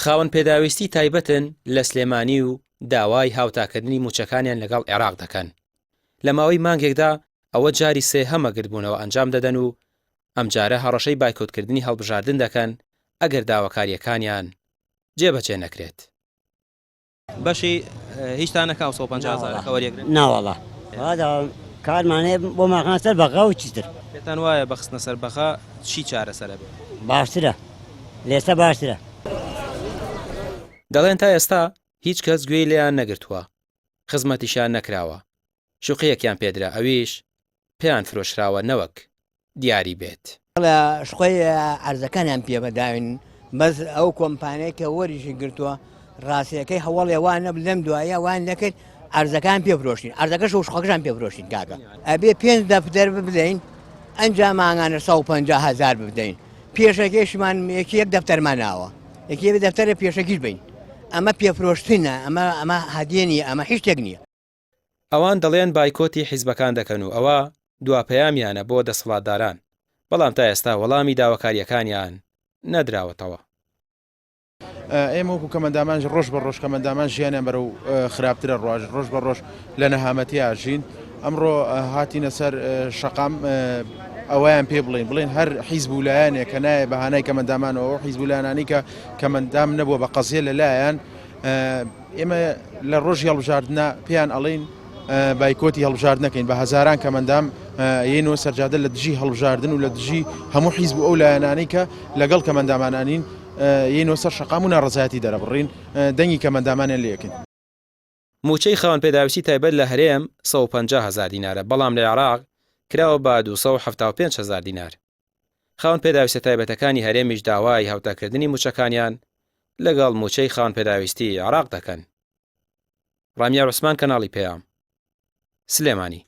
خاوەن پێداویستی تایبەتن لە سلێمانی و داوای هاوتاکردنی مووچەکانیان لەگەڵ عێراق دەکەن. لە ماوەی مانگێکدا ئەوە جاری سێهەمە گردبوونەوە ئەنجام دەدەن و ئەمجارە هەڕەشەی بایکۆتکردنی هەڵبژاردن دەکەن ئەگەر داواکارییەکانیان جێبەجێ نەکرێت. بەشی هیچتان نەکا و 150 هەزارەکە وەریەگرن؟ ناوەڵا کارمان هەیە بۆ ماخان سەر بەغا و چیتر. پێتان وایە بە خستنە سەر بەغا چی چارەسەرە بێ؟ باشترە لێستا باشترە. دەڵێن تا ئێستا هیچ کەس گوێی لێیان نەگرتووە، خزمەتیشیان نەکراوە، شوقەیەکیان پێدرا ئەویش پێیان فرۆشراوە نەوەک دیاری بێت. شقەی عەرزەکانیان پێ بەداوین بەس ئەو کۆمپانیای کە وەریشی گرتووە ڕاستیەکەی هەوڵێ وان نەب لەم دوایە وان دەکرد عەرزەکان پێ فرۆشتین عەرزەکەش و شقەکەشان پێ فرۆشتین کاکە ئەبێ پێنج دەفتەر بدەین ئەنجا مانگانە 150 هزار بدەین پێشەکەشمان یەکی یەک دەفتەرمان ناوە یەکی دەفتەرە پێشەکیش بین ئەمە پێفرۆشتنە ئەمە ئەمە هەدیە نییە ئەمە هیچ شتێک نییە. ئەوان دەڵێن بایکۆتی حیزبەکان دەکەن و ئەوە دوا پەیامیانە بۆ دەسەڵاتداران، بەڵام تا ئێستا وەڵامی داواکارییەکانیان نەدراوەتەوە. ئێمە وەکو کەمەندامان ڕۆژ بە ڕۆژ کەمەندامان ژیانیان بەرەو خراپترە ڕۆژ ڕۆژ بە ڕۆژ لە نەهامەتیا ژین ئەمڕۆ هاتینە سەر شەقام ئەوەیان پێ بڵین بڵێن هەر حیزب و لایەنێک کە نایە بەهانای کەمەندامانەوە حیزب و لایەنانی کە کەمەندام نەبووە بە قەزیە لەلایەن ئێمە لە ڕۆژی هەڵبژاردنە پێیان ئەڵین بایکۆتی هەڵبژاردنەکەین بە هەزاران کەمەندام یەینەوە سەرجادە لە دژی هەڵبژاردن و لە دژی هەموو حیزب و ئەو لایەنانەی کە لەگەڵ کەمەندامانانین یەینەوە سەر شەقام و ناڕەزایەتی دەرەبڕین دەنگی کەمەندامانیان لێکن. مووچەی خاوەن پێداویستی تایبەت لە هەرێم 150 هەزار دینارە، بەڵام لە عێراق کراوە بە 275 هەزار دینار. خاوەن پێداویستە تایبەتەکانی هەرێمیش داوای هاوتاکردنی مووچەکانیان لەگەڵ مووچەی خاوەن پێداویستی عێراق دەکەن. ڕامیار عوسمان کەناڵی پەیام. سلێمانی.